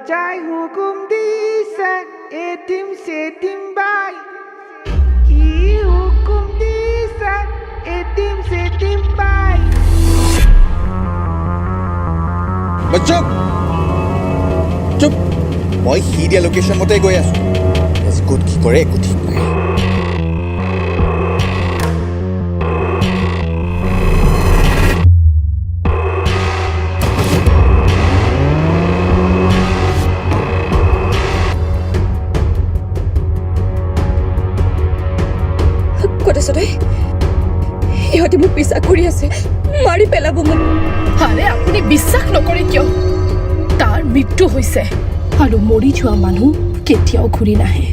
ৰজাই হুকুম দিছে এটিম চেটিম বাই, কি হুকুম দিছে এটিম চেটিম বাই। চুপ চুপ, মই সি দিয়া লোকেশ্যন মতেই গৈ আছো। ক'ত কি কৰে একো ঠিক নাই। ক'ত আছ তই? ইহঁতে মোক পিছা কৰি আছে, মাৰি পেলাব মোক। আৰে আপুনি বিশ্বাস নকৰে কিয়? তাৰ মৃত্যু হৈছে আৰু মৰি যোৱা মানুহ কেতিয়াও ঘূৰি নাহে।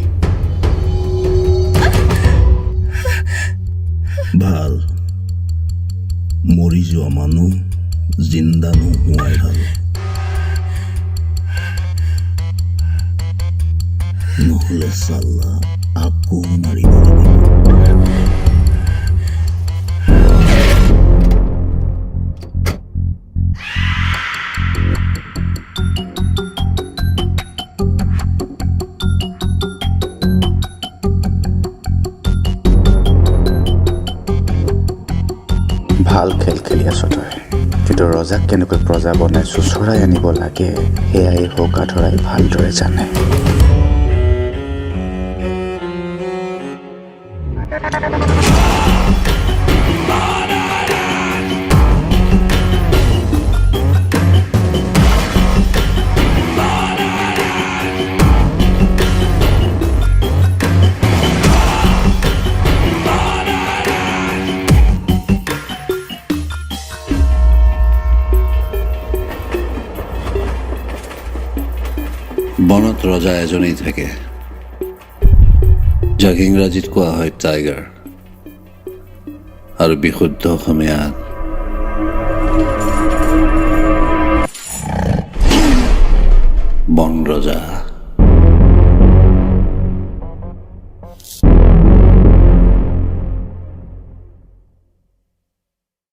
ভাল, মৰি যোৱা মানুহ জিন্দা নোহোৱাই ভাল। নহ'লে চাল্লা আকৌ মাৰিব লাগিব। ভাল খেল খেলি আছ তই, কিন্তু ৰজাক কেনেকৈ প্ৰজা বনাই চোঁচৰাই আনিব লাগে সেয়াই হৌকা ধৰাই ভালদৰে জানে। বনত ৰজা এজনেই থাকে, যাক ইংৰাজীত কোৱা হয় টাইগাৰ আৰু বিশুদ্ধ অসমীয়াত বন ৰজা।